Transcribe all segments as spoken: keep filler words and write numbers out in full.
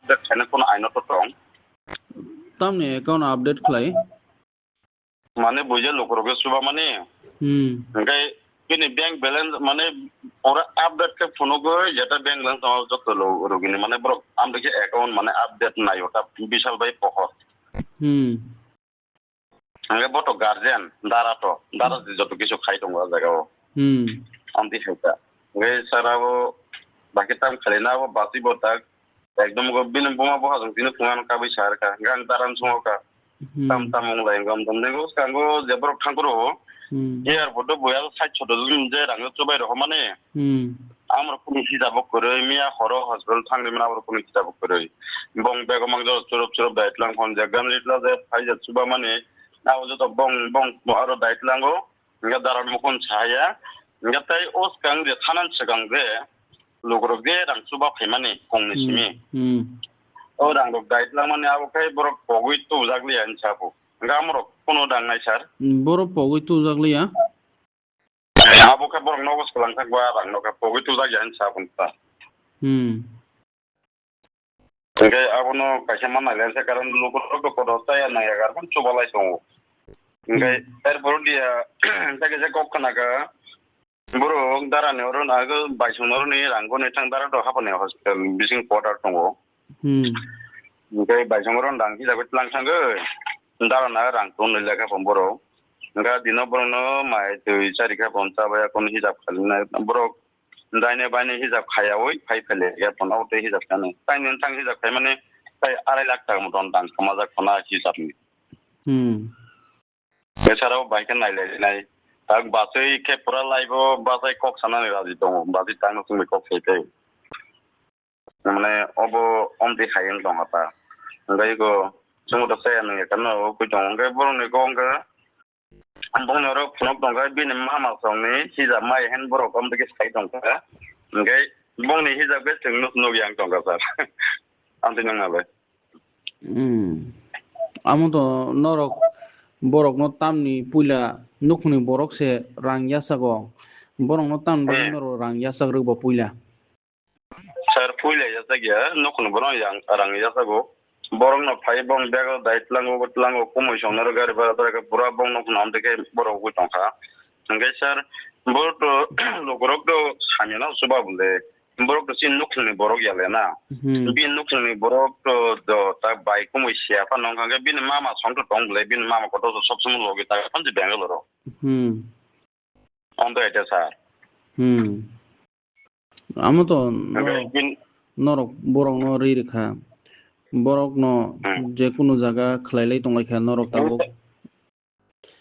update khaina kuno aino to tong. Tamni account update khlai? Mane buja lukurok chuba mani. Hmm. Hingke bini bank balance mane ora update khe phunukgwi jeta bank balance tongo joto lo rugini mane borok amtwi khe account mane update naio ta Bishal bai Pohor. Hmm. Hingke bo to guardian, dara to, dara je joto kisu khai tongo o jaga o. Hmm. Amtwi hai ta. Hingke sara bo baki tam khalina bo basi bo tak ekdom go bini buma bo hajong tini phungan kabui sar ka, hingke ang dara no songo ka. Hmm. Tam tam wng lai wng tam nego skango je borok thang kuro. Hmm. Airport o buya side soto je rang chubai rok mani. Hmm. Amrok kunu hijab bo kwrwi, miya horo hospital thangwi mani aborok kunu hijab bo kwrwi. Bong bego mang jora churop churop dai tlang hon je gan ritla je phai je chuba mani. Abo joto bong bong aro dai tlango. Hingke dara mukun saya. Hingke tai o swkang je thanan swkang je lukurok je rang chuba phaimani kongni hmm, simi. Hmm. O rang rok dai tlang mani abo khai borok pogwi tubujak liya hinsa bo. Hingke amorok kunu dang nai sir. Hmm, borok pogwi tubujak liya. Abo khe borok nogo swlang thak ba rang no khe pogwi tubujak ya hinsa bo ta. Hmm. Hingke abono kaisa ma nailaisa karon lukurok to kotor chaya naiya karon chubalai tongo. Hingke hmm, airport dia hingke kisa kok khna kha borok dara ni oro na khe baisong oro ni rang goni thang dara to hapani hospital bising quarter tongo. Hmm. Hingke baisong oro rang hijab tlang thangwi dara na rang tong lekha pon borok. Hingke dino borok no mai twi chari kha pon chabaya kon hijab khali nai borok. Daine baine hijab khaiyaui phai phele ya pono tei hijab kani. Taini wngthang hijab khaimani tai arai lakh taka motom dang khama jak khona hijabni. Hmm. Esarao bai khe nailai nai. Tak basui khe pura laibo basai kok sanani raji tongo. Basui tangno chwngbai kok sai tei. Mane obo omtwi hai wng tongkha ta. Hwnkhe eko chwngno to chaya nung ya khe no oi tong hwnkhe borokni kok hwnkhe. Bongni oro phunuk tongkha bini mama songni hijab mai hen borok omtwi khe sai tongkha. Hwnkhe bongni hijab khe chwng nuk, nuk yang tongkha sir. Amtwi nung nalai. Hmm. Amo to norok borokno tamni puila nukhungni borok se rang yachago. Borokno tamni bagwi hmm, norok rang yachak rwkbo puila. Sir, puila yachak ya, nukhungni borok yang rang yachago. Borokno phai bong bego dai tlango, tlango, kumui songno gari bara bara khe pura bong nukhungno amtwi khe borok ugui tongkha. Hwnkhe sir, borok to lukurok to samyano chuba bole. Borok to chini nukhungni borok ya le na. Hmm. Bini nukhungni borok to, to ta bai kumui sia phano wngkha khe bini mama song to tong bole, bini mama kotor to sob somoi logi ta phano je Bangalore o. Hmm. Onto ete sir. Hmm. Amo to norok, norok borokno ri rikha. Borokno hmm, je kunu jaga khlai lai tong lai kha norok tabuk.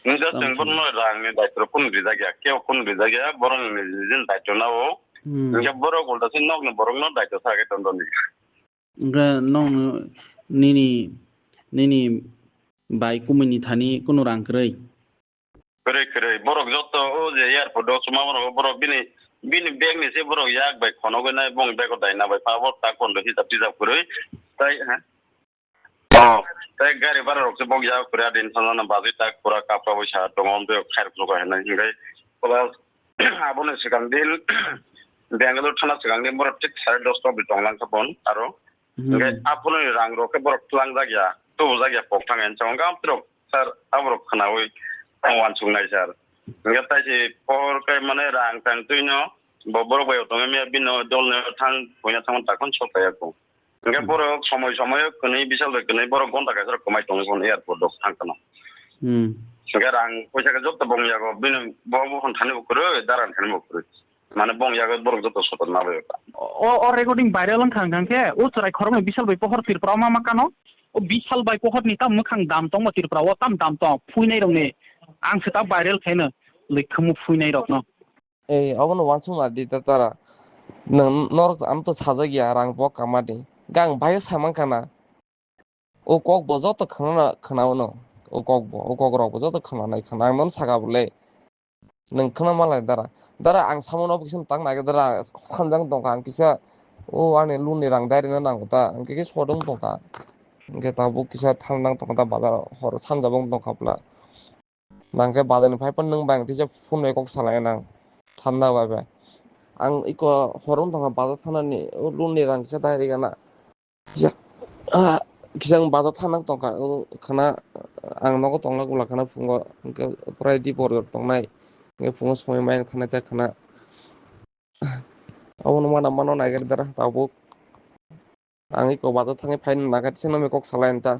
Nung ja tamo chwng chwng. Borokno rangni daitro kunu rijak ya, kebo kunu rijak ya, borokni nijini daitro na o. Hmm. Hwnkhe borok ulta se nokni borokno daitro sa khe ton toni. Hwnkhe nokni nini, nini bai kumui ni thani kunu rang kwrwi? Kwrwi, kwrwi. Borok joto o je airport o chuma borok, borok bini, bini bag ni se borok yak bai khonogwi nai, bong bag o dai na bai pha, bo tak kondo hijab tijab kwrwi. Tai, ha? Oh, tei gari bara rok se bok ya kwrwi adin thangna bagwi tak pura kapra bai sa tongo, amtwi khairok jokha hinwi hinwi plus aboni swkang din Bangalore thana swkang din borok thik sare dosta bai tong lang kha bon aro. Hmm. Hingke aphuru ni rang rok khe borok twlang jak ya, tubu jak ya kok thang ya, hinsa hingke amtwi rok sir aborok khwnaui tong uansuk nai sir. Hingke tai se por khe mane rang tang twi no bo borok bai tong ya bini dol no thang puina thang tak phano sok ya kho. Hingke hmm, borok somoi somoi kwnwi bisal bai kwnwi borok gonta kaisa rok kwmai tongwi phano airport o thang kheno. Hmm. Hingke rang poisa khe joto bong yago bini bo buphang thani bo kwrwi, daran thani bo kwrwi. Mane bong yago borok joto sotor na bai kha. O, o recording viral wng kha hwnkhe o chwrai khoroknwi bisal bai pohor Tripura o ma ma kano. O bisal bai pohor ni tam mwkhang dam tongma Tripura o tam dam tong phuinai rok ni. Ang se ta viral khaino lwi khumu phuinai rok no. Ei, obono uansuk nardi ta tara. Nwng, norok ano to sajak ya, rang bo kama di. Gang bai samang kana. O kok bo joto khna, khna uno. O kok bo, o kok rok bo joto khna nai khna. Ang nono saka bo le. Nwng khna malai dara. Dara ang samo no kisa tang nai dara sanjang tongkha ang kisa o ani loan ni rang dai rina nango ta. Ang kisa sodong tongkha. Ang khe tabuk kisa thang nang tongkha ta bazar hor sanja bong tongkha pla. Nang khe bazar ni phai phano nwng bai ang tisa phone bai kok salai nang. Thanda bai bai. Ang iko hor wng tongkha bazar thanani o loan ni rang kisa dai rigana. Kisa Ah, kisang baja thanang tongkha, o khana ang nogo tongla gula khana phungo, hwnkhe prai di bor tongnai, hwnkhe phungo somoi mai thanai ta khana. Abono mana mano naiger dara tabuk. Ang iko baja thangwi phaina nagati sano kok salai anta.